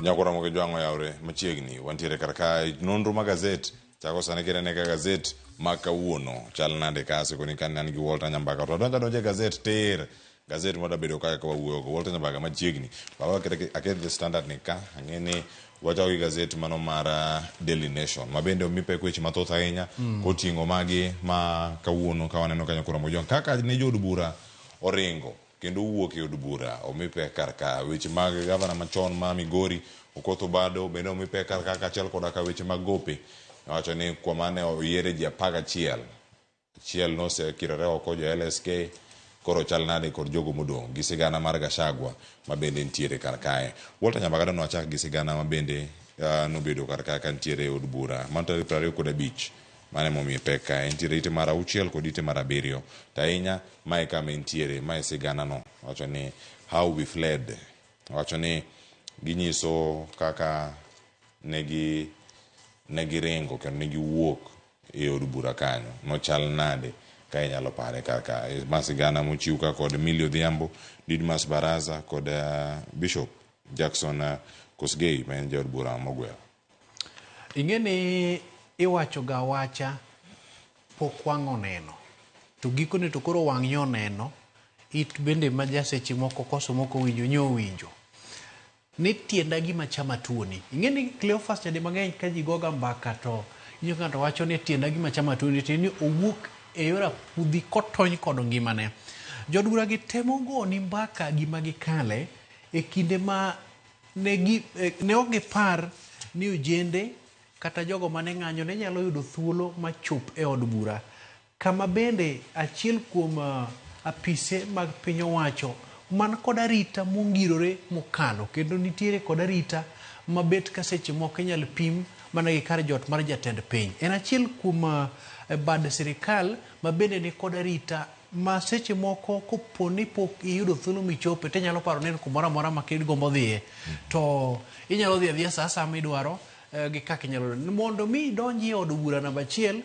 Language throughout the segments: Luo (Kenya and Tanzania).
Nyako Ramogi Jwang' oyawre machiegni. Wantiere kar kae nonro ma gazet chako sani kinene ka gazet ma kawuono chal nade ka asekoni ka an gi Walter Nyambaka to adonjo adonja e gazet tir gazet ma dabedo kaka ka wawuoyogo Walter Nyambaka machiegni baba aket the standard ni ka ang'e ni wachako gi gazet mano mar Daily Nation ma bende omi pek weche mathoth ahinya koting'o magi ma kawuono ka waneno kanyo koro Ramogi Jwang' kaka ne jood bura oringo kendo owuok e od bura omi pek kar ka. Weche mag gavana machon ma Migori Okoth Obado bende omi pek kar ka kaachiel koda ka weche mag gope. Owacho ni kuom mane oyiere ji 11, achiel nosekirore oko jo LSK, koro chal nade kod jogo modong' gi sigana mar Gachagua ma bende nitiere kar kae. Walter Nyambagada nwachak gi sigana ma bende nobedo kar ka kantiere e od bura mano tarik 25 Mano emomiyo pek ka entiere ite mar auchiel kod ite mar abiriyo. To ahinya mae kama entiere, mae sigana no. Wacho ni how we fled. Wacho ni ginyiso kaka negi ne giringo kendo ne giwuok e od bura kanyo. Nochal nade ka inyalo pare kar ka. Ma sigana mochiw ka kod Millie Odhiambo, Didmas Baraza kod Bishop Jackson Kosgei ma en jaod bura mogwel. Ing'e ni iwacho ga awacha pok wang' oneno. To gikone to koro wang' nyo oneno, it bende ma ja seche moko koso mok owinjo nyo owinjo. Ni tienda gima chama tuoni. Ing'e ni Cleophas nyadi mang'eny ka ji goga mbaka to iwinjo ka ng'ato wacho ni tienda gima chama tuoni tiende ni owuok e yor apudhi kotony kod ngimane. Jood bura gi temo goni mbaka gima gikale e kinde ma Ne gi, ne ok gipar ni ojende kata jogo mane ng'anyo ne nyalo yudo thuolo ma chop e od bura kama bende achiel kuom apise mag piny owacho man kod arita mongirore mokalo kendo nitiere kod arita mabet ka seche moko inyalo pim mana gi kar jot mar jatend piny. En achiel kuom bad sirikal ma bende ni kod arita ma seche moko kopo ni pok iyudo thuolo michope to inyalo paro ni en kumoro amora ma igombo dhiye to inyalo dhi adhiya sa asaya midwaro eh, gi kaka inyalo mondo mi idonji e od bura namba achiel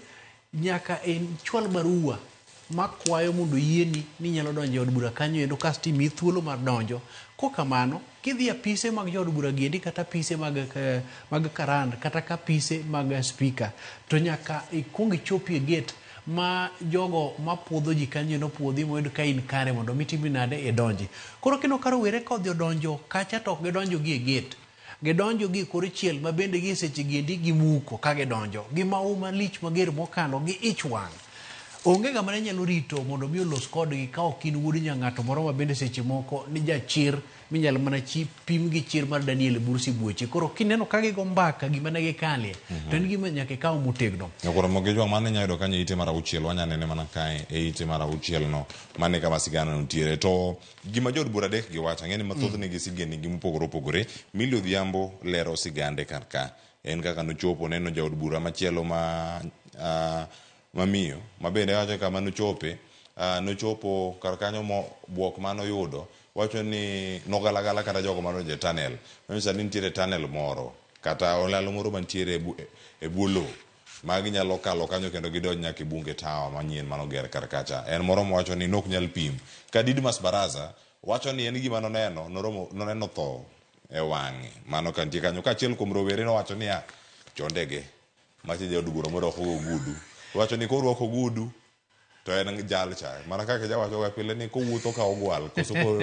nyaka ichwal barua makwayo mondo oyieni ni inyalo donjo e od bura kanyo endo kasto imiyi thuolo mar donjo. Kokamano, kidhi e apise mag jood bura giendi kata apise mag, eh, mag karand kata ka apise mag spika to nyaka ikuong ichopi e gate ma jogo mapuodho ji kanyo nopuodhi moyud ka in kare mondo mi timri nade idonji. Koro kineno ka rowere kodhi odonjo kacha to ok gidonjo gi e gate. Gidonjo gi e kor chiel ma bende gi e seche gi endi gimuko ka gidonjo. Gi mahu malich mager mokalo gi ich wang'. Onge ng'ama ne nyalo rito mondo mi olos kodgi ka ok in wuod nyang'ato moro ma bende seche moko ni jachir minyalo mana chi pim gi chir mar Daniel e bur sibuoche. Koro kineno ka gigo mbaka gima ne gikalie to en gima nyaka ikaw motegno. Nyakoro Ramogi Ojwang' mano inyalo yudo kanyo e ite mar auchiel wanya nene mana kae e ite mar auchiel no mano e kama sigana no nitiere to gima jood bura adek gi wacho ang'e ni mathoth nigi sigendni gi mopogore opogore Milly Odhiambo lero sigande kar ka en kaka nochopo neno jaod bura machielo ma ma miyo ma bende wacho kama nochope nochopo kar kanyo mo buok manoyudo Wacho ni nogalagala kata jogo manodonjo e tunnel. Manyiso ni nitiere tunnel moro kata olalo moro mantiere e bwo lowo ma ginyalo kalo kanyo kendo gidonj nyaka e Bunge Tower manyien manoger kar kacha. En moro mowacho ni nok nyal pim. Ka Didmus Barasa wacho ni en gima noneno, noromo, noneno tho e wang'e. Mano ka nitie kanyo. Kaachiel kuom rowere nowacho niya, chondege, macha jaod bura morwakogo ogudu. Wacho ni korwako ogudu To en jal cha, mana kaka ijawacho ga pile ni kowuotho ka ogwal koso koro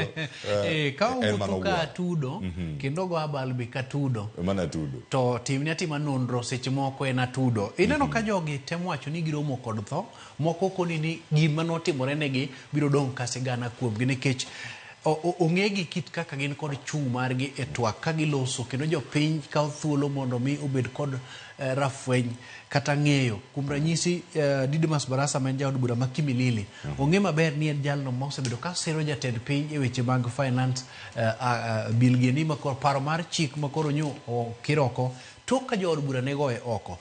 eh, ka en mana owuotho ka ogwal. atudo kendo ogo abal be ka atudo Mana atudo. to timne atima nonro seche moko en atudo ineno ka jogi temo wacho ni giromo kod tho moko koni ni gima notimore negi biro dong' ka sigana kuomgi nikech ong'egi kit kaka gin kod chung' margi e twak ka giloso kendo jopiny kawo thuolo mondo mi obed kod eh, rafweny kata ng'eyo. Kuom ranyisi, eh, Didmus Barasa ma en jaod bura ma Kimilili, ong'e maber ni en jalno ma osebedo ka siro jatend piny e weche mag finance eh, ah, ah, bill gini ma koro paro mar chik ma koro nyo okir oko tok ka jood bura ne goye oko.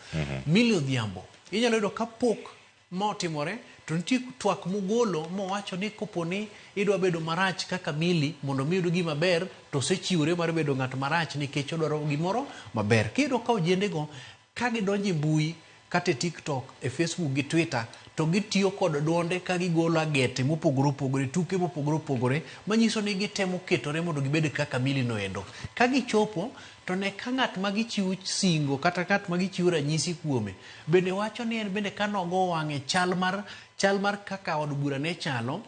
Milly Odhiambo, inyalo yudo ka pok ma otimore to nitie twak mogolo mowacho ni kopo ni idwa bedo marach kaka Milly mondo mi iyud gima ber to osechiwore mar bedo ng'at marach nikech odwaro gimoro maber. Kiyudo ka ojendego ka gidonjo e mbui kata e TikTok, e Facebook gi Twitter to gitiyo kod duonde ka gigolo agete mopogore opogore, tuke mopogore opogore manyiso ni gitemo ketore mondo gibed kaka Milly noendo. Ka gichopo to ne ka ng'at ma gichiwo singo kata ng'at ma gichiwo ranyisi kuome bende wacho ni en bende ka nogo wang'e chal mar chal mar kaka od bura ne chalo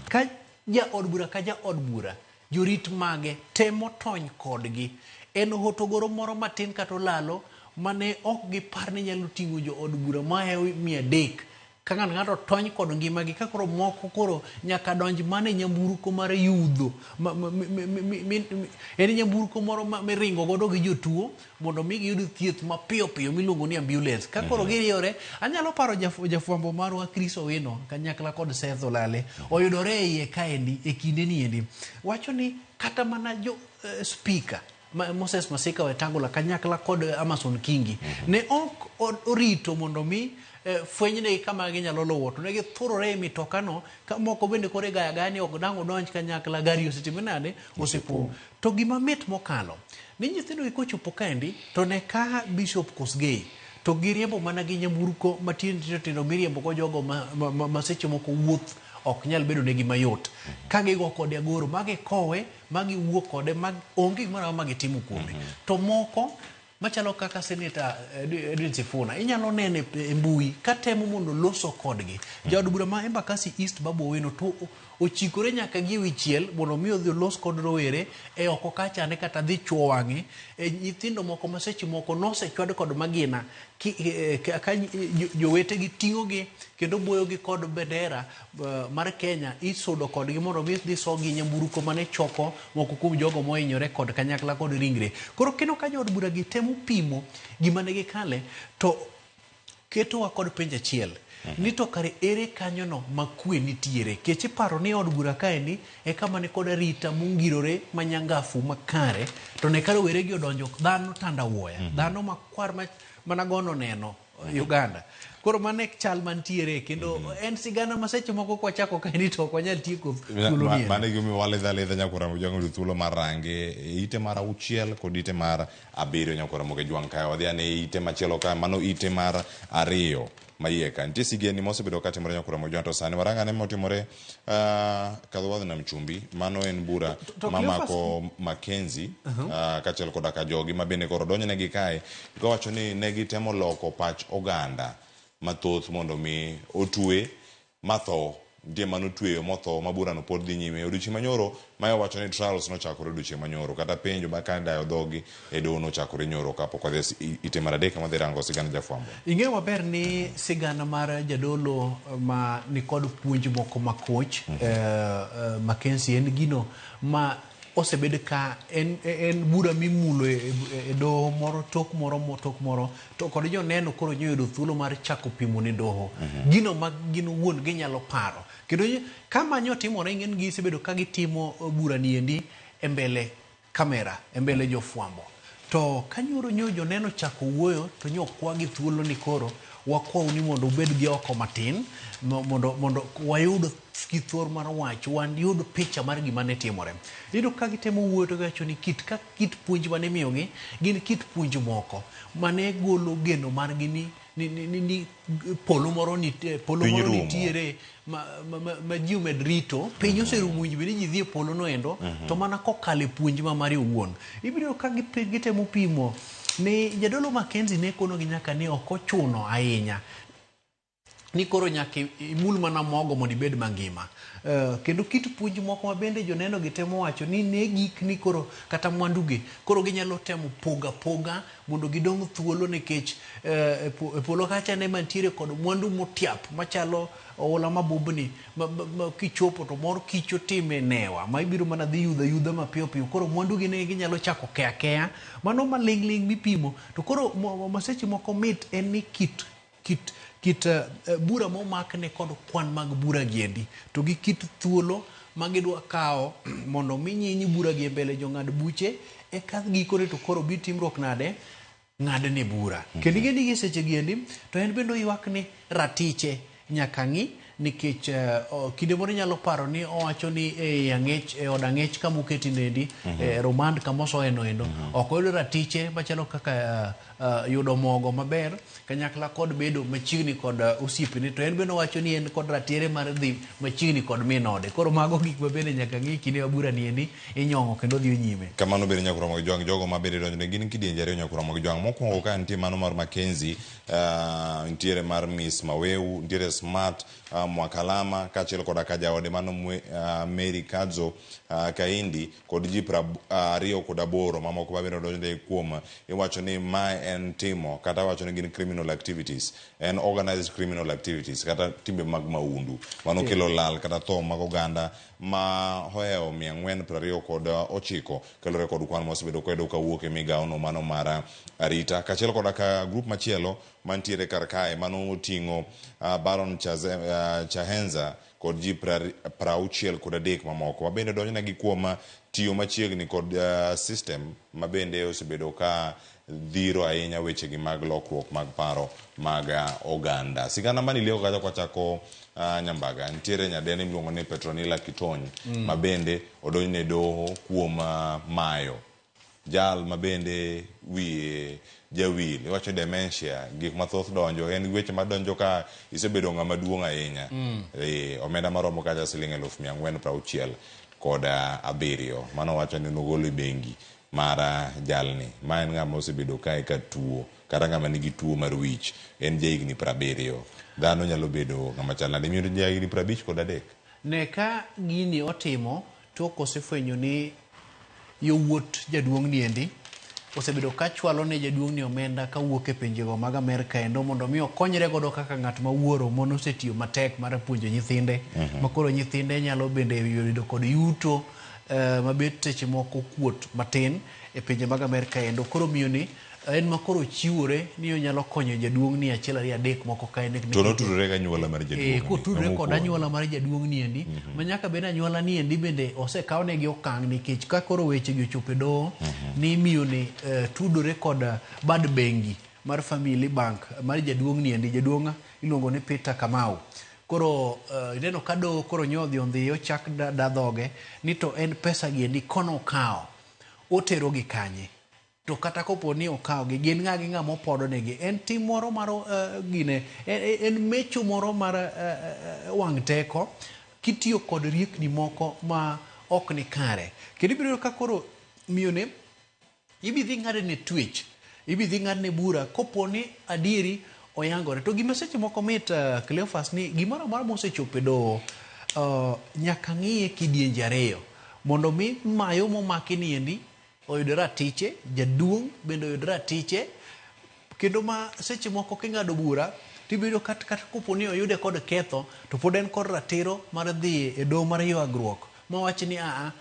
ka ja od bura ka ja od bura jorit mage temo tony kodgi en hotogoro moro matin kata olalo mane ok gipar ni nyalo ting'o jo od bura mahewo 300 ka ng'ato ng'ato tony kod ngimagi ka koro moko koro nyaka donj mana e nyamburko mar yudho en nyamburko moro miringo godo gi jotuo mondo mi giyud thieth mapiyo piyo miluongo ni ambulance ka koro giriyore anyalo paro jafwambo marwa Chris Owino kanyakla kod Seth Olale oyudore e iye kaendi e kinde ni endi wacho ni kata mana jo speaker Moses Masika Wetangula kanyakla kod Amason Kingi ne ok orito mondo mi fwenynegi kama ginyalo luwo to ne githurore e mitokano ka moko bende koro igaya agaya ni ok dang' udonj kanyakla gari osetimo nade osepong'. To gima mit mokalo ni nyithindo gi kochopo kaendi to ne ka Bishop Kosgei to giriembo mana gi nyamburko matindo tindo tindo miriembo go jogo ma seche moko wuoth ok nyal bedo negi mayot ka gigo kode agoro ma gikowe ma giwuok kode ma onge gimoro amora ma gitimo kuome. To moko machalo kaka Senator Edwin Sifuna inyalo neno e mbui katemo mondo loso kodgi. Jaod bura ma Embakasi East Babu Owino to ochikore nyaka gi ewi chiel mondo mi odhi olos kod rowere e oko kachande kata dhi chuo wang'e e nyithindo moko ma seche moko nosechwad kod magina ka jowetegi ting'ogi kendo boyogi kod bendera mar Kenya isudo kodgi mondo mi dhi sogi nyamburko mane choko moko kuom jogo mohinyore kod kanyakla kod ringre. Koro kineno ka jood bura gi temo pimo gima ne gikale to ketowa kod penjo achiel ni to kare ere kanyono ma kwe nitiere kech iparo ni od bura kaendi e kama ni kod arita mongirore manyangafu makare to ne ka rowere gi odonjo dhano tandawuoya dhano makwar mana gono neno Uganda. Koro mano e chal mantiere kendo en sigana ma seche moko kwachako kaendi to ok wanyal tieko thuolo ni. Mano e gimomiyo walidho alidha nyaka Ramogi Ojwang' oyud thuolo mar range e ite mar 6 kod ite mar 7 nyaka Ramogi Ojwang' kae wadhi ane e ite machielo ka mano ite mar 2 maiye ka. Nitie sigendni mosebedo katimore nyaka Ramogi Ojwang' to sani warang ane motimore Kadhowadh Nam Chumbi. Mano en bura mamako Mackenzie kaachiel koda ka jogi ma bende koro donjnegi kae giwacho ni ne gitemo loko pach oganda mathoth mondo mi otwe matho. Nitie manotweyo motho ma burano pod dhi nyime. Odiochieng' manyoro mae owacho ni trials nochakore odiochieng' manyoro kata penjo ma ka dayo dhogi e doho nochakore nyoro kapok wadhi ite mar 3 kama wadhi rango sigana jafwambo. Ing'eyo maber ni sigana mar jadolo ma nikod puonj moko makoch Mackenzie en gino ma osebed ka en bura mimulo e doho moro tok moro tok moro to kod joneno koro nyoyudo thuolo mar chako pimo ne doho gino ma gin owuon ginyalo paro kendo kama nyotimore ing'e ni gisebedo ka gitimo bura niendi e mbele kamera e mbele jofwambo to kanyoro nyo joneno chako wuoyo to nyo kwagi thuolo ni koro wakwau ni mondo ubed gi oko matin mondo wayud kithuor mar wach wayud picha mar gima ne timore. Iyudo ka gitemo wuoyo to giwacho ni kit ka kit puonj mane imiyogi gin kit puonj moko mane golo geno margi ni polo moro nitie, polo moro nitiere ma ji omed rito piny oserumo winjo bed ni ji dhi e polo no endo to mana kokalo e puonj ma mare owuon. Ibiro ka gitemo pimo ni jadolo Mackenzie ne konogi nyaka ni ok ochuno ahinya ni koro nyaka imul mana mogo mondo ibed mangima. Kendo kit puonj moko ma bende joneno gi temo wacho ni ne gik ni koro kata mwandugi koro ginyalo temo poga poga mondo gidong' thuolo nikech e polo kacha ne mantiere kod mwandu motiap machalo oula mabubni ma kichopo to mor kich otime newa ma ibiro mana dhi yudha yudha mapiyo piyo koro mwandu gi ne ginyalo chako keya keya mano maling' ling' mipimo to koro ma seche moko mit en ni kit bura momakne kod kwan mag bura giendi to gi kit thuolo ma gidwa kawo mondo mi nyiny bura gi e mbele jong'ad buche eka gikone to koro bi timruok nade ng'adne bura. Kendo ing'e ni gi seche giendi to en bende oywak ni ratiche nyaka ng'i Nikech kinde moro inyalo paro ni owacho ni e ang'ech e od ang'ech kama oketi nendi e remand kama osoye no endo ok oyud ratiche machalo kaka yudo mogo maber kanyakla kod bedo machiegni kod osiepene to en bende owacho ni en kod ratire mar dhi machiegni kod min ode. Koro mago gik ma bende nyaka ng'i kinde ma bura ni endi inyong'o kendo dhi nyime. Kamano bende nyaka romo gi jwang' jogo ma bende donjone gin kidienje ariyo nyaka romo gi jwang'. Mokwongo ka nitie mano mar Mackenzie, nitiere mar Miss Maweu, nitiere Smart Mwakalama kaachiel koda ka jaode mano Mary Kadzo Kaindi kod ji 28 mamoko ma bende odonjne kuom iwacho ni mae en timo kata wacho ni gin criminal activities, en organized criminal activities kata timbe mag maundu mano kelo lal kata tho mag oganda ma ohewo 429 kaluwore kod kwan mosebedo koyudo kawuok e migawo no mano mar arita. Kaachiel koda ka grup machielo mantiere kar kae mano oting'o Baron Chahenza kod ji 63 mamoko mabende donjnegi kuom tiyo machiegni kod system mabende osebedo ka dhiro ahinya wechegi mag lokruok mag paro mag oganda. Sigana manilieko kacha kwachako Nyambaga nitiere nyadendi miluongo ni Petronila Kitony mabende odonjne doho kuom mayo jal mabende wiye jawil iwacho dementia gik mathoth donjo en weche madonjo ka isebedo ng'ama duong' ahinya. Omenda maromo kacha siling 467,000 mano wacho ni nogolo e bengi mar jalni ma en ng'ama osebedo kae ka tuo kata ng'ama nigi tuo mar wich en jahigni 70. Dhano nyalo bedo ng'ama chal nade miyo jahigni 53. Ne ka gini otimo tok osefwenyo ni yowuot jaduong' ni endi osebedo ka chwalo ne jaduong' ni omenda kawuok e pinjego mag Amerka endo mondo mi okonyre godo kaka ng'at ma wuoro mono osetiyo matek mar puonjo nyithinde ma koro nyithinde nyalo bende yudo kod yuto mabet seche moko kuot matin e pinje mag Amerka endo. Koro miyo ni en ma koro chiwore ni onyalo konyo jaduong' ni achiel ariyo adek moko ka en To notudore gi anyuola mar jaduong' kotudore kod anyuola mar jaduong' ni endi ma nyaka bed anyuola ni endi bende osekawnegi okang' nikech ka koro weche gi ochopo e doho ni miyo ni tudore kod bad bengi mar Family Bank mar jaduong' ni endi jaduong' iluongo ni Peter Kamau. Koro ineno ka doho koro nyodhi ondhiyo chak da dhoge ni to en pesa gi endi kono okawo otero gi kanye to kata kopo ni okawogi gin ng'a gi ng'a mopodo negi en tim moro mar gine en mecho moro mar wang' teko kitiyo kod riekni moko ma ok ni kare kendo ibiro yudo ka koro miyo ne ibi dhi ng'adne twech ibi dhi ng'adne bura kopo ni adieri oyangore to gima seche moko mit Cleophas ni gimoro amora mosechopo e doho nyaka ng'iye kidienje ariyo mondo mi mayo momaki ni endi oyud ratiche jaduong' bende oyud ratiche kendo ma seche moko king'ado bura tibiro kata kopo ni oyude kod ketho to pod en kod ratiro mar dhi e doho mar ywagruok mawach ni aa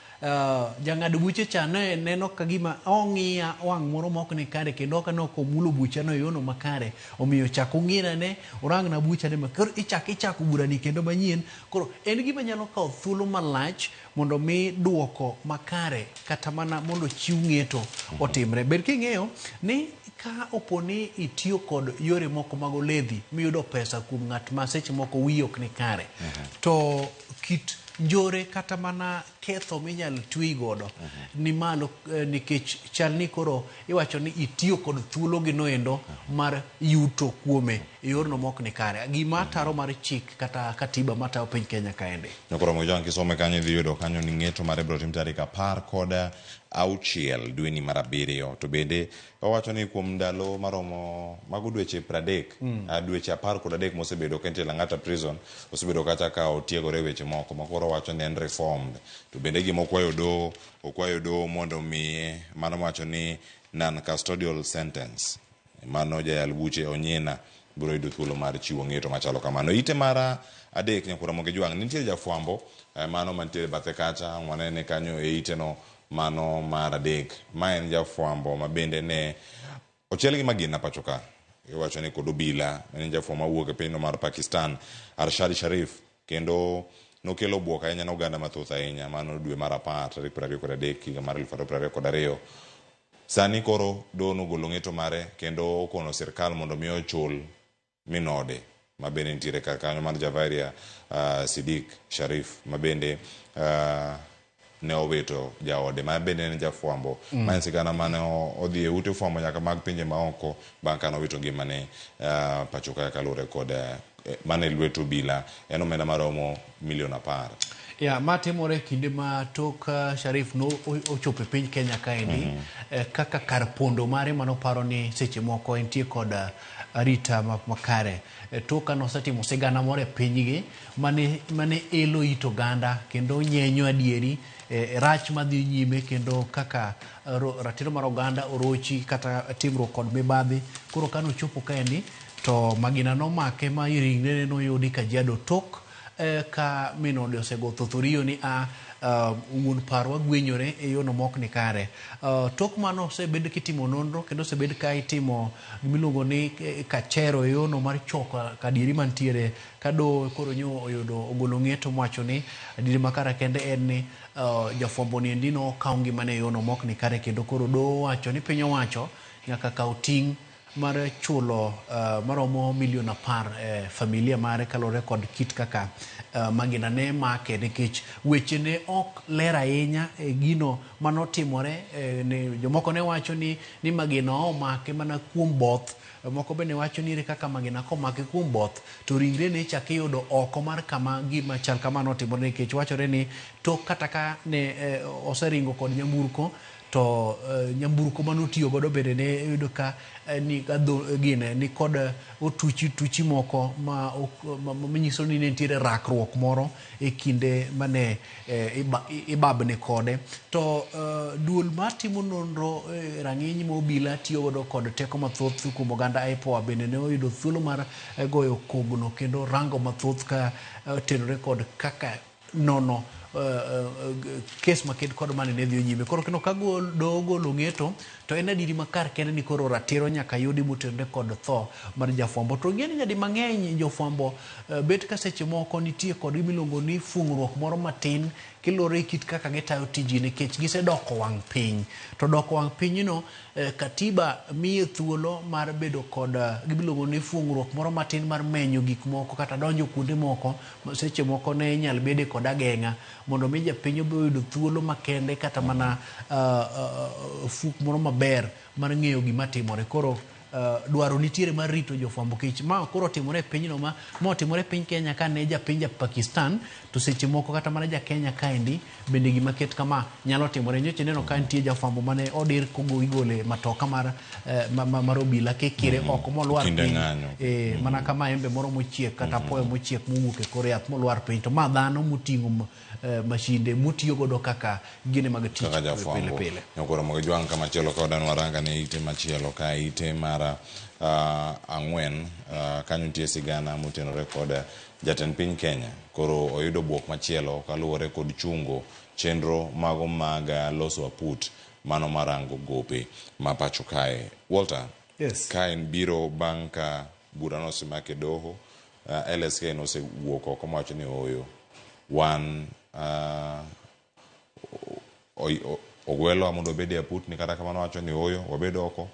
jang'ad buche cha ne neno ka gima ong'iya wang' moro ma ok ni kare kendo ok aneno komulo buchano e yono makare omiyo chak ung'ina urangna buchane ma koro ichako burani kendo manyien. Koro en gima nyalo kawo thuolo malach mondo mi duoko makare kata mana mondo chiw ng'eto otimre. Bed king'eyo ni ka opo ni itiyo kod yore moko mag oledhi miyudo pesa kuom ng'at ma seche moko wiye ok ni kare to kit njore kata mana ketho minyalo twi godo ni malo nikech chal ni koro iwacho ni itiyo kod thuolo gi noendo mar yuto kuome e yorno mok ni kare gima ataro mar chik kata katiba matayo piny Kenya kaendi. Nyakoro Mojang kisome kanyo idhi yudo kanyo ni ng'eto mare biro tim tarik 16 dweni mar 7 to bende owacho ni kuom ndalo maromo mago dweche 30 dweche 13 mosebedo ka entie Lang'ata prison osebedo kacha ka otiegore weche moko ma koro owacho ni en reformed to bende gima okwayo doho mondo omiye mano wacho ni non custodial sentence mano jayal buche Onyina biro yudo thuolo mar chiwo ng'eto machalo kamano. Ite mar adek Nyakwar Ramogi Jwang' nitie jafwambo mano mantiere bathe kacha wanene kanyo e ite no mano mar adek ma en jafwambo ma bende ne ochiel gi magina pacho ka iwacho ni kod obila en jafwambo mawuok e pinyno mar Pakistan Arshad Sharif kendo nokelo bwok ahinya ne oganda mathoth ahinya mano dwe mar 10 tarik 23 higa mar 2022. Sani koro doho nogolo ng'eto mare kendo okono sirkal mondo mi ochul minode ma bende nitiere kar kanyo mar Javaria Sidik Sharif ma bende ne owito jaode ma bende en jafwambo. Ma en sigana mane odhi e ute fwambo nyaka mag pinje maoko bang' kane owito ngimane pacho kae kaluwore kod mane lwet obila en omenda maromo milion 10. Ya, ma timore e kinde ma tok Sharif no ochopo e piny Kenya kaendi kaka kar pondo mare manoparo ni seche moko entie kod arita makare. Tok ka nosetimo sigana moro e pinygi mane elo it oganda kendo nyenyo adieri rach madhi nyime kendo kaka ratiro mar oganda orochi kata timruok kod mibadhi. Koro kane ochopo kaendi to magina nomake ma ringrene noyudi Kajiado tok ka min ode osego thothoriyo ni a wuon parwa gwenyore e yono mok ni kare. Tok mano osebed kitimo nonro kendo osebed ka itimo gimiluongo ni kachero e yono mar choko adieri mantiere ka doho koro nyo oyudo ogolo ng'eto mowacho ni adieri makare kende en ni jafwambo ni endi nokaw ngimane e yono mok ni kare kendo koro doho owacho ni piny owacho nyaka kaw ting' mar chulo maromo milion 10 e familia mare kaluwore kod kit kaka magina ne make nikech weche ne ok ler ahinya e gino manotimore. Ne, jomoko ne wacho ni magina omake mana kuom both, moko bende wacho ni ere kaka magina komake kuom both to ringre ne ichako iyudo oko mar kama gima chal kama notimore nikech wachore ni tok kata ka ne oseringo kod nyamburko to nyamburko manotiyo godo bende ne yudo ka ni gine ni kod otuchi moko ma manyiso ni ne nitiere rakruok moro e kinde mane ibabne kode. To duol matimo nonro rang'iny ma obila tiyo godo kod teko mathoth kuom oganda IPOA bende ne oyudo thuolo mar goyo kogno kendo rango mathoth ka otenore kod kaka nono kes maked kod mane ne dhi nyime. Koro kendo ka doho golo ng'eto to en adieri makar kende ni koro ratiro nyaka yudi motenore kod tho mar jafwambo. To ing'e ni nyadi mang'eny jofwambo bet ka seche moko nitie kod gimiluongo ni fung'ruok moro matin kiluwore gi kit kaka gitayo tijgi nikech gisedoko wang' piny. To doko wang' pinyno katiba miye thuolo mar bedo kod gimiluongo ni fung'ruok moro matin mar menyo gik moko kata donjo kuonde moko seche moko ne inyal bede kod ageng'a mondo mi japiny obi oyud thuolo makende kata mana fuk moro maber mar ng'eyo gima timore. Koro dwaro nitiere mar rito jofwambo kech ma koro otimore e pinyno ma otimore e piny Kenya ka ne japiny ja Pakistan to seche moko kata mana ja Kenya kaendi bende gima ket kama nyalo timore. Nyocha ineno ka nitie jafwambo mane odir kogo igole matoka mar mar obila kikire oko molwar piny mana ka maembe moro mochiek kata apoyo mochiek mowuok e kor yath molwar piny. To ma dhano moting'o mashinde motiyo godo kaka gine mag tich pile pile. Nyokoro mogi jwang' kamachielo ka wadanwa ranga ne ite machielo ka ite mar 4 kanyo nitie sigana motenore kod jatend piny Kenya. Koro oyudo bwok machielo kaluwore kod chungo chenro mago mag loso aput mano marango gope ma pacho kae. Walter, yes. Ka en biro bang' ka bura nosemake doho, LSK nosewuok oko mowacho ni ooyo wan ogwelwa mondo obed e aput ni kata kamano wacho ni ooyo wabed oko.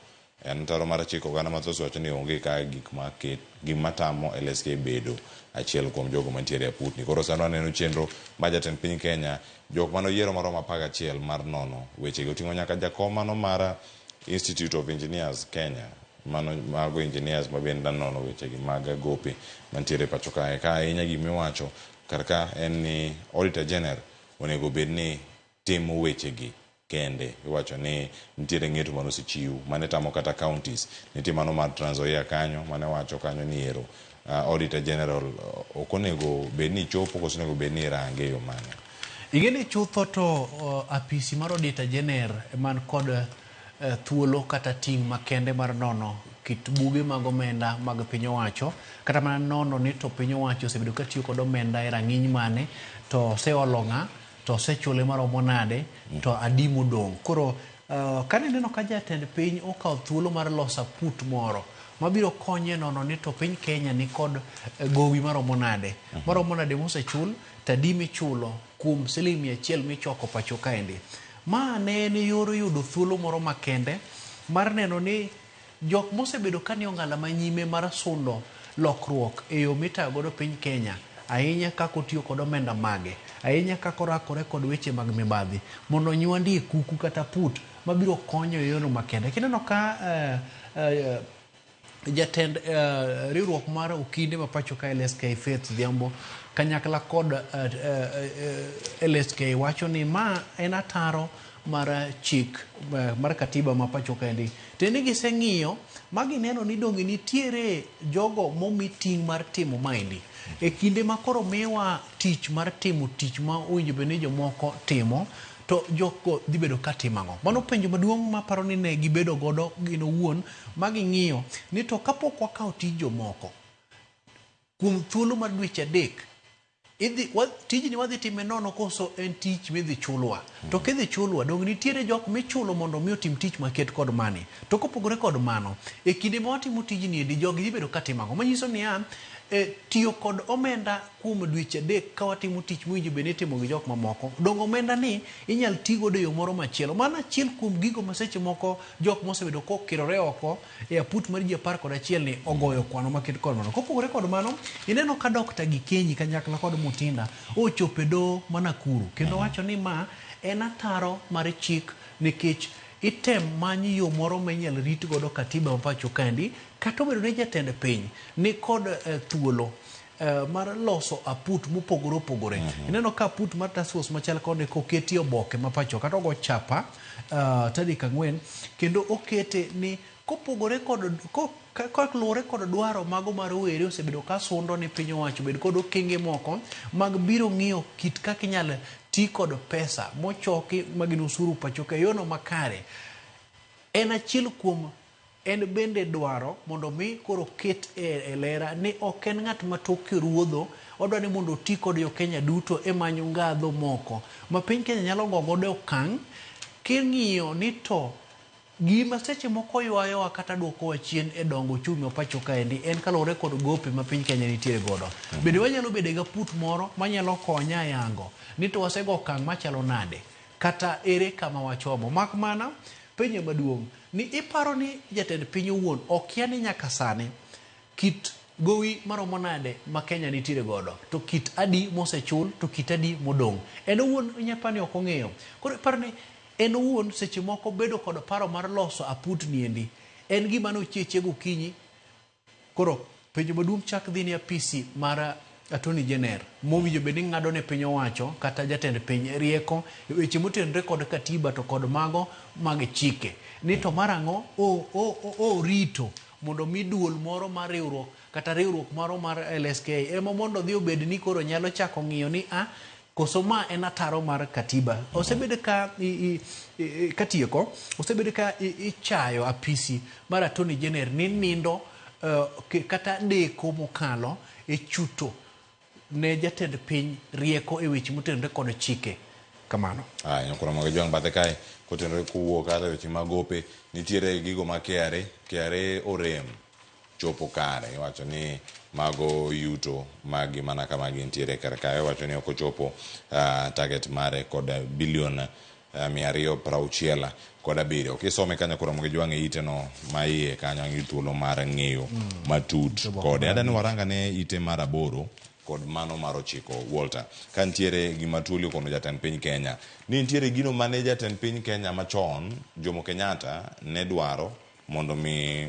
En taro mar chiko oganda mathoth wacho ni onge ka gik gima tamo LSK bedo achiel kuom jogo mantiere e aput ni. Koro sani waneno chenro ma jatend piny Kenya jok mane oyiero maromo 11 mar nono wechegi oting'o nyaka jakom mano mar Institute of Engineers Kenya mano mago engineers ma bende nono wechegi mag gope mantiere pacho kae. Ka ahinya gimiwacho kar ka en ni Auditor General onego bed ni timo wechegi kende. Iwacho ni nitiere ng'eto mane osechiw mane tamo kata counties. Nitie mano mar Trans Nzoia kanyo mane wacho kanyo ni ero Auditor General ok onego bed ni chopo koso onego bed ni irange e yo mane. Ing'e ni chutho to apisi mar Auditor General man kod thuolo kata ting' makende mar nono kit buge mag omenda mag piny owacho kata mana nono ni to piny owacho osebedo ka tiyo kod omenda e rang'iny mane to oseolo ng'a to osechule maromo nade to adi modong'. Koro kane ineno ka jatend piny okawo thuolo mar loso aput moro mabiro konye nono ni to piny Kenya ni kod gowi maromo nade maromo nade mosechul to adi michulo kuom siling 100 michoko pacho kaendi. Ma ne en yor yudo thuolo moro makende mar neno ni jok mosebedo ka ni ong'ala manyime mar sundo lokruok e yo mitayo godo piny Kenya, ahinya kaka otiyo kod omenda mage, ahinya kaka orakore kod weche mag mibadhi, mondo onywandie kuku kata put mabiro konyo e yorno makende. Kineno ka jatend riwruok mar okinde ma pacho ka LSK Faith Odhiambo kanyakla kod LSK wacho ni ma en ataro mar chik mar katiba ma pacho kaendi. Tiende ni giseng'iyo ma gineno ni donge nitiere jogo momi ting' mar timo maendi. E kinde ma koro miwa tich mar timo tich ma owinjo bed ni jomoko timo, to jogo dhi bedo ka timo ang'o? Mano penjo maduong' maparo ni ne gibedo godo gin owuon ma ging'iyo ni to kapok wakawo tij jomoko kuom thuolo mar dweche 3, idhi tijni wadhi time nono koso en tich midhi chulwa? To kidhi chulwa, donge nitiere jok michulo mondo mi otim tich maket kod mani? To kopogore kod mano, e kinde ma watimo tijni endi, jogi dhi bedo ka timo ang'o? Manyiso niya, tiyo kod omenda kuom dweche 3 ka watimo tich mowinjo bed ni itimo gi jok mamoko, donge omenda ni inyal ti godo e yo moro machielo? Mano achiel kuom gigo ma seche moko jok mosebedo kokirore oko e aput mar ji 11 ni ogoyo kwano maket kod mano. Kopogore kod mano, ineno ka Dr. Gikenyi kanyakla kod Mutinda ochopo e doho ma Nakuru kendo wacho ni ma en ataro mar chik nikech item many yo moro ma inyal rit godo katiba ma pacho kaendi, kata obedo ni jatend piny ni kod thuolo mar loso aput mopogore opogore. Ineno ka aput mar task force machal kode koketi oboke ma pacho kata ogo chapa tarik 4, kendo okete ni kopogore kod kaluwore kod dwaro mago mar rowere osebedo ka sundo ni piny owacho bed kod okenge moko mag biro ng'iyo kit kaka inyal ti kod pesa mochoki magin osuru pacho ka e yono makare. En achiel kuom en bende dwaro mondo mi koro ket e lera ni ok en ng'at ma toke ruodho, odwa ni mondo oti kod jo Kenya duto e manyo ngadho moko ma piny Kenya nyalo go godo okang' king'iyo ni to gima seche moko ywayowa kata duokowa chien e dongo uchumi wa pacho kaendi en kaluwore kod gope ma piny Kenya nitiere godo. Bende wanyalo bedo gi aput moro manyalo konya yango ni to wasego okang' machalo nade kata ere kama wachomo. Mak mana penjo maduong' ni iparo ni jatend piny owuon okia ni nyaka sani kit gowi maromo nade ma Kenya nitiere godo, to kit adi mosechul to kit adi modong'. En owuon inyalo ni ok ong'eyo. Koro iparo ni en owuon seche moko bedo kod paro mar loso aput niendi en gima nochieche gokinyi. Koro penjo maduong' chak dhi ni apisi mar Attorney General mowinjo bed ni ng'ado ne piny owacho kata jatend piny rieko e weche motenore kod katiba to kod mago mag chike ni to mar ang'o orito mondo mi duol moro mar riwruok kata riwruok moro mar LSK ema mondo odhi obed ni koro nyalo chako ng'iyo ni a koso ma en ataro mar katiba. Osebed ka katieko osebed ka ichayo apisi mar Attorney General ni nindo kata deko mokalo e chuto ne jatend piny rieko e weche motenore kod chike kamano. Aya, nyakoro mag jwang' bathe kae kotenore kowuok kata weche mag gope nitiere gigo ma KRA orem chopo kare. Iwacho ni mago yuto magi mana kama gintiere kar kae. Iwacho ni ok ochopo target mare kod bilion 267. Kisome kanyo koro mag jwang' e ite no ma iye kanyo ang' thuolo mar ng'eyo matut kode. Adani waranga ne ite mar 8 kod mano mar 9 Walter. Ka nitiere gima Tuoli okono jatend piny Kenya ni nitiere gino mane jatend piny Kenya machon Jomo Kenyatta ne dwaro mondo mi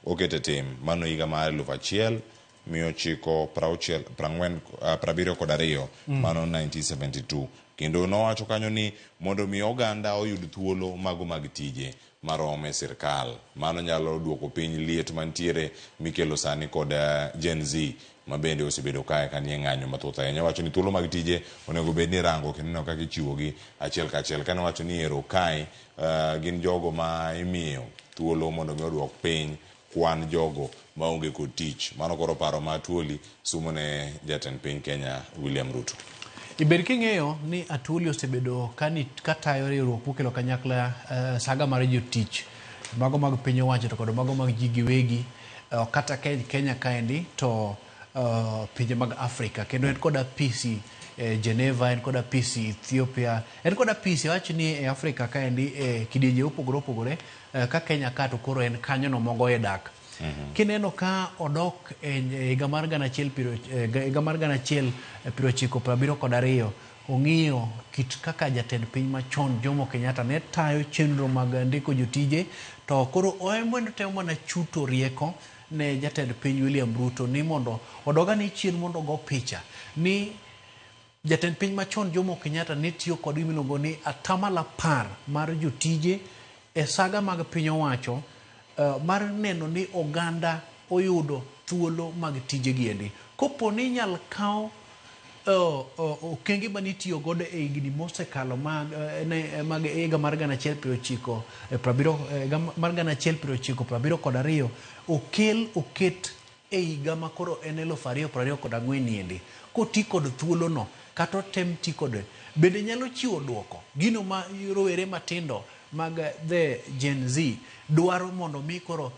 okete tim. Mano higa mar 1972 mano 1972. Kendo nowacho kanyo ni mondo mi oganda oyud thuolo mago mag tije marom e sirkal. Mano nyalo duoko piny liet mantiere mikelo sani kod Gen Z ma bende osebedo kae kanie ng'anyo mathoth ahinya. Owacho ni thuolo mag tije onego bed ni rango kendo neno kaka ichiwogi achiel kachiel. Kane owacho ni ero kae gin jogo ma imiyo thuolo mondo mi oduok piny kwan jogo maonge kod tich. Mano koro paro ma Atuoli sumo ne jatend piny Kenya William Ruto. Iber king'eyo ni Atuoli osebedo katayo riwruok mokelo kanyakla saga mar jotich mago mag piny owacho to kod mago mag ji giwegi kata Kenya kaendi to pinje mag Afrika. Kendo en kod apisi Geneva, en kod apisi Ethiopia, en kod apisi wach ni e Afrika kaendi e kidienje mopogore opogore ka Kenya ka to koro en kanyo no mogoye dak. Kineno ka odok e higa mar gana achiel piero higa mar gana achiel piero ochiko piero abiriyo kod ariyo, ong'iyo kit kaka jatend piny machon Jomo Kenyatta ne tayo chenro mag ndiko jotije, to koro en bende otemo mana chuto rieko ne jatend piny William Ruto ni mondo odog ane chien mondo ogo picha ni jatend piny machon Jomo Kenyatta ne tiyo kod gima iluongo ni atamalo apar mar jotije e saga mag piny owacho mar neno ni oganda oyudo thuolo mag tije giendi. Kopo ni inyal kaw okenge mane itiyo godo e higni mosekalo mag mag higa mar gana achiel piero ochiko prabiriyo higa mar gana achiel piero ochiko prabiriyo kod ariyo okel oket e higa ma koro en 2024 niendi koti kod thuolono kata otem ti kode bende nyalo chiwo duoko gino ma rowere matindo mag the Gen Z dwaro mondo mi koro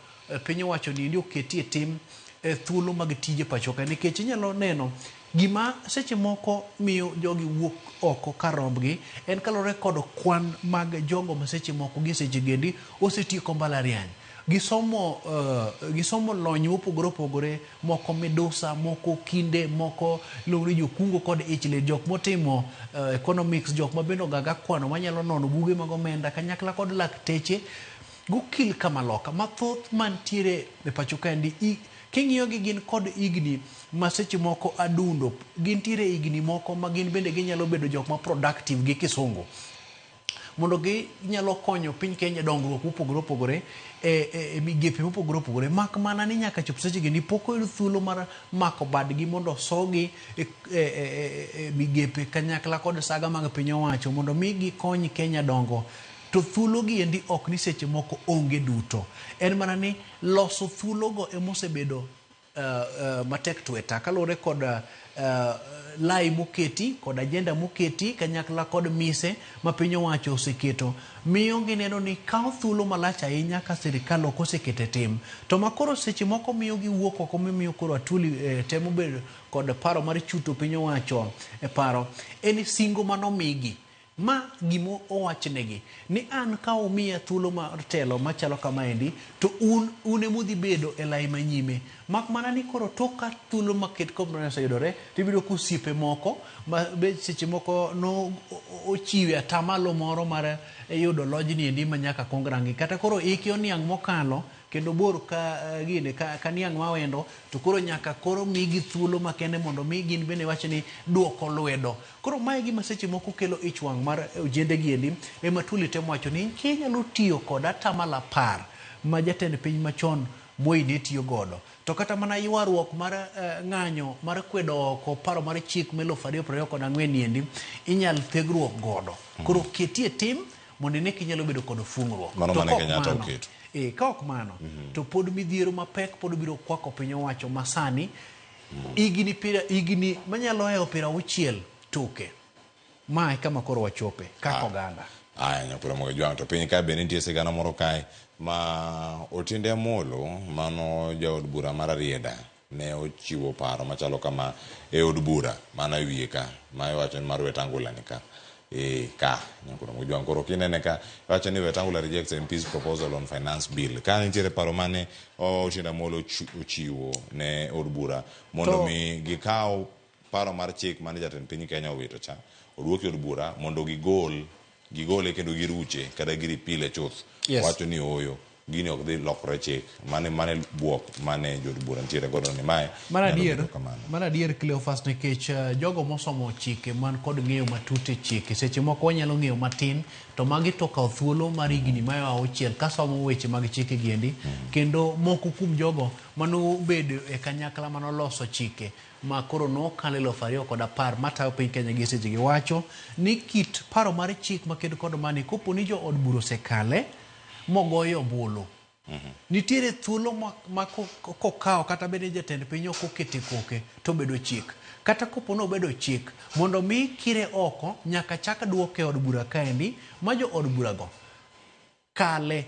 piny owacho niendi oketie tim thuolo mag tije pacho ka nikech inyalo neno gima seche moko miyo jogi wuok oko kar rombgi en kaluwore kod kwan mag jogo ma seche moko gi seche gendi osetieko mbalariany. Gisomo gisomo lony mopogore opogore, moko midusa, moko kinde, moko iluongo ni jokungo kod ich lit, jok motimo economics, jok ma bende ogaga kwano manyalo nono buge mag omenda kanyakla kod lakteche gokil kamaloka mathoth mantiere e pacho kaendi. King'iyo gi gin kod higni ma seche moko adundo, gintiere higni moko ma gin bende ginyalo bedo jok ma productive gi kisungu mondo ginyalo konyo piny Kenya dongruok mopogore opogore e migepe mopogore opogore, mak mana ni nyaka chop seche gi ni pok oyud thuolo mar mako badgi mondo osogi e migepe kanyakla kod saga mag piny owacho mondo mi gikony Kenya dongo. To thuolo gi endi ok ni seche moko onge duto, en mana ni loso thuologo emosebedo matek tweta kaluwore kod lai moketi kod agenda moketi kanyakla kod mise ma piny owacho oseketo miyo gineno ni kawo thuolo malach ahinya ka sirikal ok osekete tim to makoro seche moko miyo giwuok oko mimiyo koro Atwoli temo bedo kod paro mar chuto piny owacho e paro en singo manomigi ma gimo owachnegi ni an ka umiya thuolo mar telo machalo kamaendi to un un emudhi bedo e lai manyime, mak mana ni koro tok ka thuolo maket oseyudore tibiro ka osiepe moko ma be seche moko no ochiwe atamalo moro mar yudo lojni endi ma nyaka kuong rangi kata koro iki oniang' mokalo kendo bor ka gine ka niang' mawendo to koro nyaka koro migi thuolo makende mondo mi gin bende wach ni duoko lwedo. Koro mae gima seche moko kelo ich wang' mar ojende gi endi ema Atwoli temo wacho ni kinyalo tiyo kod atamalo apar ma jatend piny machon Moi ne tiyo godo to kata mana ywaruok mar ng'anyo mar kwedo oko paro mar chik ma 2024 endi inyal thegruok godo. Koro ketie tim mondo ine kinyalo bedo kod fungruok. Mano mane Kenyatta oketo. Ka ok mano to pod midhiero mapek pod biro kwako piny owacho masani higni manyalo hewo 60 toke. Ma e kama koro wachope kaka oganda. Aya nyakwara Moga Jwang' to piny ka bende nitie sigana moro kae ma Otiende Amolo mano jaod bura mar Rarieda ne ochiwo paro machalo kama e od bura mana e wiye ka ma iwacho ni mar Wetangula ni ka ka nyakwara Moga Jwang' koro kinene ka iwacho ni Wetangula rejects MP's proposal on finance bill ka nitiere paro mane Otiende Amolo ochiwo ne od bura mondo mi gikaw paro mar chik mane jatend piny Kenya owito cha oduoki od bura mondo gigol gigole kendo giruche kata giripile chuth. Yes. Wacho ni ooyo gini ok dhi lokore chik mane mane buok mane jood bura nitiere godo ni mae Mar nyalo adier, bedo kamano. mar adier Cleophas nikech jogo mosomo chike man kod ng'eyo matut e chike seche moko wanyalo ng'eyo matin to magi to okawo thuolo mar higni mayo auchiel ka somo weche mag chike giendi kendo moko kuom jogo manobedo e kanyakla manoloso chike ma koro nokalo 2010 matayo piny Kenya gi seche gi wacho ni kit paro mar chik makedo kod mani kopo ni jo od bura osekale mogoyo ombulu nitiere thuolo ma kokawo kata bed ni jatend piny ok okete koke to obedo chik kata kopo ni obedo chik mondo mi kire oko nyaka chak duoke e od bura kaendi ma jo od bura go kale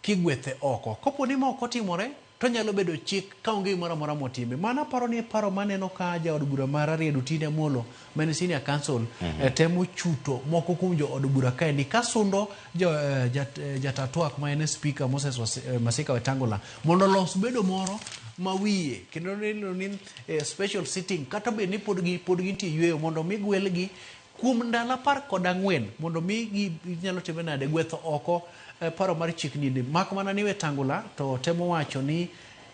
kigwethe oko. Kopo ni ma ok otimore to onyalo bedo chik ka onge gimoro amora motime. Mano aparo ni e paro maneno ka jaod bura ma Rarieda Otiende Amolo ma en senior counsel temo chuto moko kuom jood bura kaendi ka sundo jo, jat, jata twak ma en speaker Moses Masika Wetangula mondo olos bedo moro ma wiye kendo neno ni special sitting kata bed ni pod gi pod gintie yueyo mondo mi gwelgi kuom ndalo 14 mondo mi gi nyalo time nade gwetho oko paro mar chik ni mak mana ni Wetangula to temo wacho ni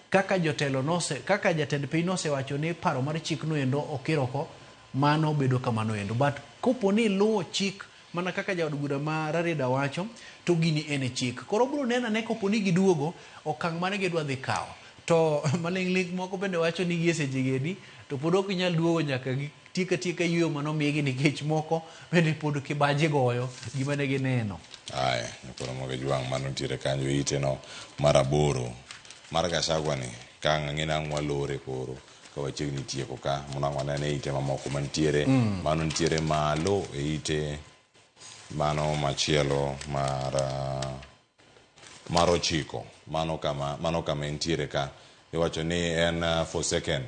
kaka jotelo nose kaka jatend piny nosewacho ni paro mar chik no endo okir oko mano bedo kamano endo but kopo ni luwo chik mana kaka jaod bura ma Rarieda wacho to gini en e chik koro bro neno ane kopo ni giduogo okang' mane gidwa dhi kawo to maling'ling moko bende wacho ni gie seche gi endi to pod ok ginyal duogo nyaka gitiek atieka yueyo manomigi nikech moko bende pod kibaji goyo gima ne gineno. Aya, nyakoro moge jwang' mano nitiere kanyo ite no mar 8 mar Gachagua ni ka ang'e nang' walore koro ka wachiegni tieko ka mondo ang' wanene ite mamoko mantiere mano nitiere malo e ite mano machielo mar 9 mano kama entiere ka iwacho ni en forsaken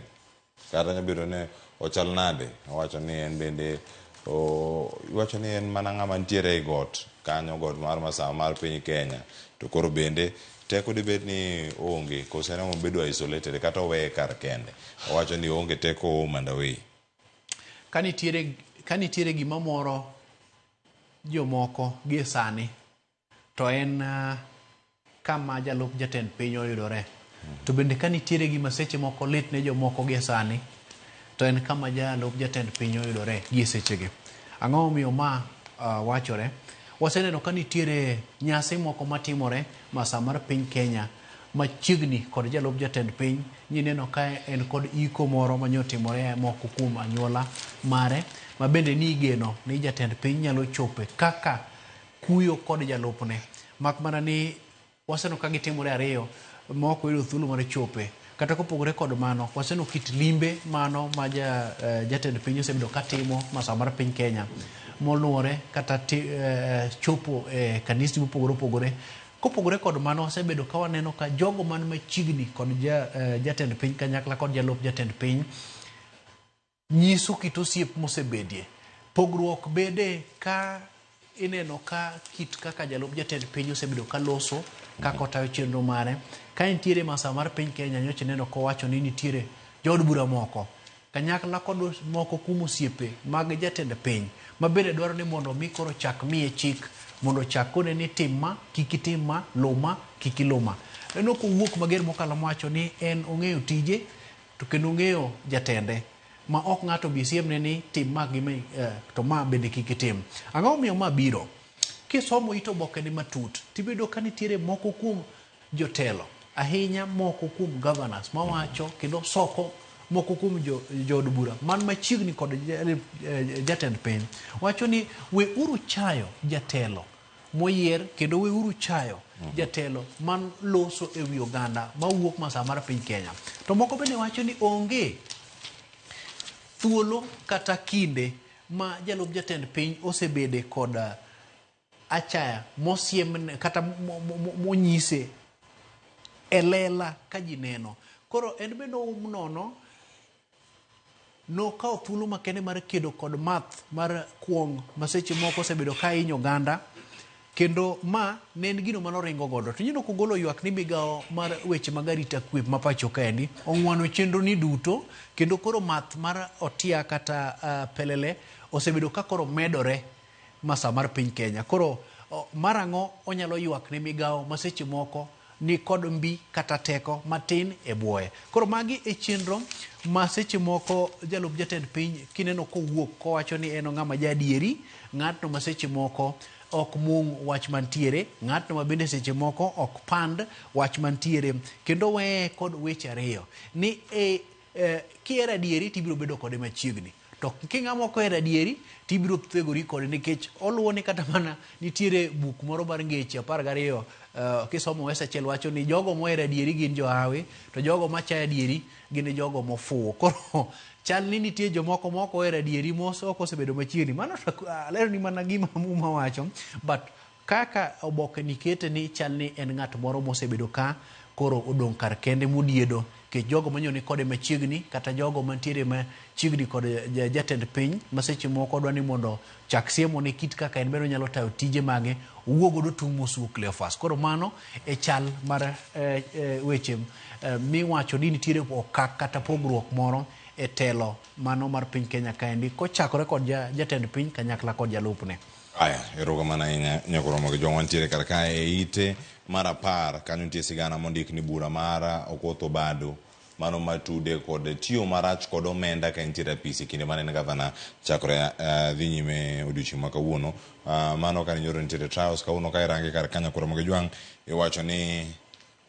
kata nyalo bedo ni ochal nade owacho ni en bende iwacho ni en mana ng'ama nitiere e got kanyo got mar masawa mar piny Kenya to koro bende teko dibed ni onge koso en obedo isolated kata oweye kar kende owacho ni onge teko home and away. Ka nitiere gima moro jomoko gie sani to en kama jalup jatend piny oyudore to bende ka nitiere gima seche moko lit ne jomoko gie sani to en kama jalup jatend piny oyudore gie sechegi. Ang'o momiyo ma wachore? Waseneno ka nitiere nyasi moko matimore masa mar piny Kenya machiegni kod jalup jatend piny nyineno ka en kod iko moro manyotimore moko kuom anyuola mare ma bende ni igeno ni jatend piny nyalo chope kaka kuyo kod jalupne mak mana ni waseneno ka gitimore ariyo ma ok oyudo thuolo mar chope. Kata kopogore kod mano waseneno kit limbe mano ma jatend piny osebedo katimo masa mar piny Kenya moluwore kata chopo e kanisni mopogore opogore. Kopogore kod mano wasebedo ka waneno ka jogo man machiegni kod jatend piny kanyakla kod jalup jatend piny nyiso kit osiep mosebedie. Pogruok bede ka ineno ka kit kaka jalup jatend piny osebedo ka loso kaka otayo chenro mare. Ka nitiere masa mar piny Kenya nyocha ineno kowacho ni nitiere jood bura moko kanyakla kod moko kuom osiepe mag jatend piny ma bende dwaro ni mondo mi koro chak miye chik mondo chak kone ni tim ma kik itim ma luw ma kik iluw ma. En ok owuok mager mokalo mowacho ni en ong'eyo tije to kendo ong'eyo jatende ma ok ng'ato bi siemne ni tim ma gi ma to ma bende kik itim. Ang'o momiyo ma biro? Kisomo it oboke ni matut tibiro ka nitiere moko kuom jotelo ahinya moko kuom governors mawacho kendo soko moko kuom jood bura man machiegni kod jatend piny wacho ni we uru chayo jatelo moyier kendo we uru chayo jatelo man loso e wi oganda mawuok masa mar piny Kenya. To moko bende wacho ni onge thuolo kata kinde ma jalup jatend piny osebede kod achaya mosiem kata monyise e lela ka ji neno. Koro en bende oum nono nokawo thuolo makende mar kedo kod math mar kuong' ma seche moko osebedo ka hinyo oganda kendo ma ne en gino manoringo godo. To ineno kogolo ywak ni migawo mar weche mag arita kwe ma pacho kaendi ong'wano chenro ni duto kendo koro math mar otia kata pelele osebedo ka koro medore masa mar piny Kenya. Koro mar ang'o onyalo ywak ne migawo ma seche moko ni kod mbi kata teko matin e buoye. Koro magi e chenro ma seche moko jalup jatend piny kineno kowuok kowacho ni en ng'ama jaadieri, ng'atno ma seche moko ok mung wach mantiere, ng'atno ma bende seche moko ok pand wach mantiere, kendo weye kod weche ariyo ni kihero adieri tibiro bedo kode machiegni, to king'ama ok ohero adieri tibiro thegori kode nikech oluwo ni kata mana nitiere buk moro mar ngeche 12 kisomo wes achiel wacho ni jogo mohero adieri gin johawi to jogo machayo adieri gin jogo mofuwo. Koro chal ni nitie jomoko ma ok ohero adieri mos ok osebedo machiegni. Mano to alero ni mana gima Muma wacho, but kaka oboke ni kete ni chal ni en ng'at moro mosebedo ka koro odong' kar kende modiedo nikech jogo manyo ni kode machiegni kata jogo mantiere machiegni kod jatend piny ma seche moko dwa ni mondo chak siemo ne kit kaka en bende onyalo tayo tije mage owuo godo tung' mosuo Cleophas. Koro mano e chal mar weche miwacho ni nitiere okak kata pogruok moro e telo mano mar piny Kenya kaendi kochakore kod jatend piny kanyakla kod jalupne. Aya, erokamano ahinya nyakoromo gi jong'wa nitiere kar kae e ite mar 10 kanyo nitie sigana mondik ni bura mar Okoth Obado mano matude kod tiyo marach kod omenda ka entiere apis e kinde mane en gavana chakore dhi nyime odiochieng' ma kawuono. Mano kane nyoro nitiere trials kawuono ka irange kar ka nyakoromo gi jwang' iwacho ni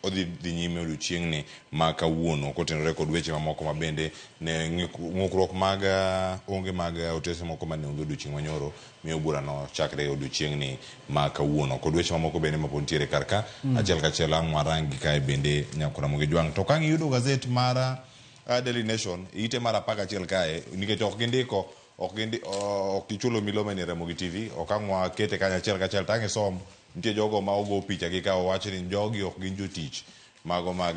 odhi dhi nyime odiochieng'ni ma kawuono kotenore kod weche mamoko ma bende ne ng'ukruok mag onge mag otese moko mane onge odiochieng' manyoro miyo burano chakre odiochieng'ni ma kawuono kod weche mamoko bende mapod nitiere kar ka. Achiel kachiel ang' warangi kae bende nyakuramogi jwang' to ka ng'iyudo gazet mar Daily Nation ite mar 11 kae nikech ok gindiko ok gichulo milome ni Ramogi TV ok ang' wakete kanyo achiel kachiel to ang' isom nitie jogo ma ogo picha gi ka owach ni jogi ok gin jotich mago mag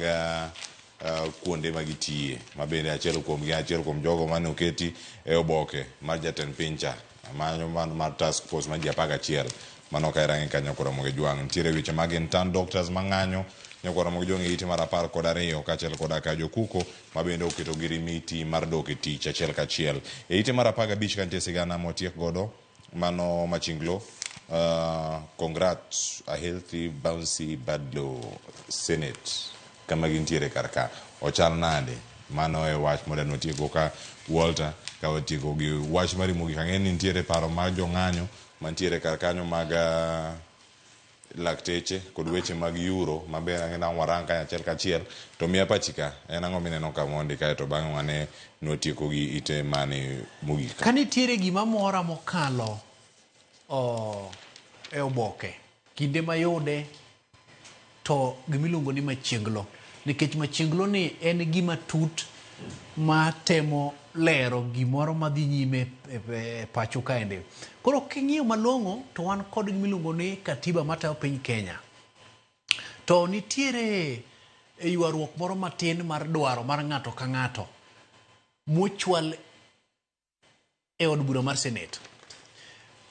kuonde ma gitiye ma bende achiel kuom gi achiel kuom jogo mane oketi e oboke mar jatend piny cha manyo mar task force mar ji 11 mano ka irange kanyo Ramogi Jwang' nitiere weche mag intern doctors mang'anyo nyakwa Ramogi Jwang' e ite mar 12 kaachiel koda ka jokuko ma bende oketo girimiti mar dok e tich achiel kachiel e ite mar 15 ka nitie sigana mwatiek godo mano Machinglo. Congrats a healthy bouncy Badlo Senate kama gintiere kar ka ochal nade mano e wach modwa watieko ka Walter ka watieko gi wach mari mogik ang'e ni nitiere paro mar jong'anyo mantiere kar kanyo mag lakteche kod weche mag euro mabe ang'e ni warang kanyo achiel kachiel to miya pachi ka en ang'o mineno ka mondi kae to bang'e wane nwatieko gi ite mane mogik ka nitiere gima mora mokalo e oboke kinde mayude to gimiluongo ni machienglo nikech machienglo ni en gima tut ma temo lero gimoro madhi nyime e pacho kaendi. Koro king'iyo malong'o to wan kod gimiluongo ni katiba matayo piny Kenya. To nitiere ywaruok moro matin mar dwaro mar ng'ato ka ng'ato mochwal e od bura mar Senate.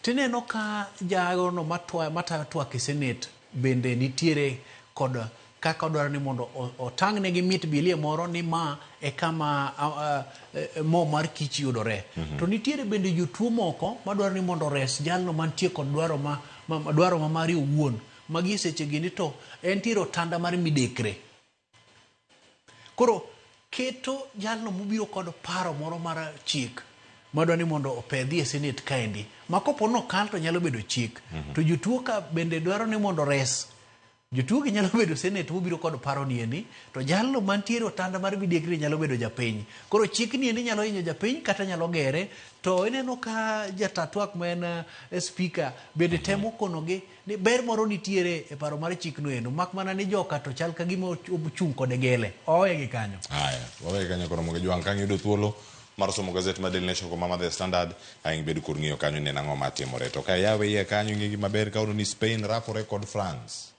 Tineno ka jagono matayo twak e Senate bende nitiere kod kaka odwaro ni mondo otang'ne gi mit bilie moro ni ma e kama mo mar kich yudore. To nitiere bende jotuo moko madwaro ni mondo ores jalno mantie kod dwaro ma dwaro ma mari owuon. Magi e seche gini to entiere otanda mar midekre. Koro keto jalno mobiro kod paro moro mar chik madwa ni mondo opedhi e Senate kaendi ma kopo nokal to nyalo bedo chik. To jotuo ka bende dwaro ni mondo res jotuo gi nyalo bedo Senate mobiro kod paro ni endi to jalno mantiere otanda mar midekre nyalo bedo japiny. Koro chik ni endi nyalo hinyo japiny kata nyalo gere. To ineno ka jata twak ma en speaker bende temo konogi ni ber moro nitiere e paro mar chik no endo mak mana ni joka to chal ka gima ochung' kode gele owe gi kanyo. Aya, wawe kanyo koro mondo jwang' ka ng'iyudo thuolo mar somo gazet mar Daily Nation kod mama The Standard ang' ibed kod ng'iyo kanyo neno ang'o matimore. To ka iyawe iye kanyo ing'e gima ber ka ni Spain rakore kod France.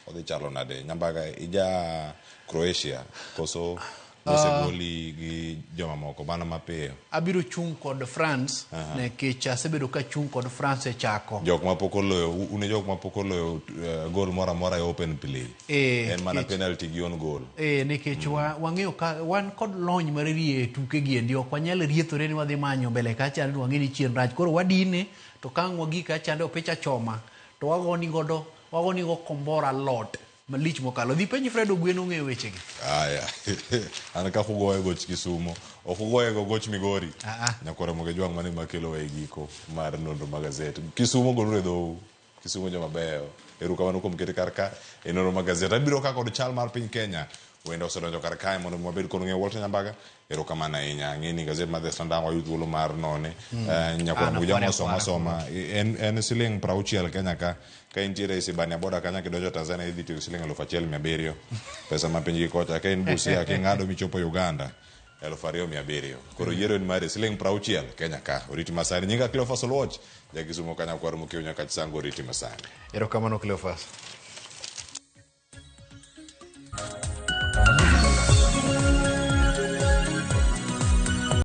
Odhi chalo nade? Nyambaga ija Croatia koso osegoli gi joma moko mano mapiyo. Abiro chung' kod France nikech asebedo ka chung' kod France e chako. Jok mapok oloyo une jok mapok oloyo gol moro amora e open play. En mana penalty gi on goal. Nikech wang'eyo ka wan kod lony mar rie tuke gi endi ok wanyal riethore ni wadhi manyo mbele kacha ni wang'e ni chien rach. Koro wadine to ka ang' wagik kacha opicha choma to wagoni godo wagoni go kombora lot malich mokalo. Dhi penj Fred Ogweno ong'eyo wechegi. Aya. An ka ugoye goch Kisumo, ok ugoye go goch Migori. Nyakoro moge jwang' mane makelo e giko mar nonro mag gazet. Kisumo goluru e dhou. Kisumo joma beyo. Erokamano kuom kete kar ka e nonro mag gazet. Abiro ka kod chal mar piny Kenya. Wende osedonjo kar kae mondo wabed kod ng'eyo. Walter Nyambaga, erokamano ahinya. Ang'e ni gazet mar The Standard wayud thuolo mar none. Nyakoro moge jwang' osoma soma. En siling 60 Kenya ka. Ka intiere e Sibania boda kanyo kidonjo Tanzania idhi tiyo gi siling 1700. Pesa ma piny gi kocha. Ka in Busia king'ado michopo Uganda 2700. Koro yiero en mari siling 60 Kenya ka. Oriti masani. Nyinga Cleophas Oluoch, ja Kisumo kanyo kwaro mokiewo nyaka Chisango. Oriti masani. Erokamano Cleophas.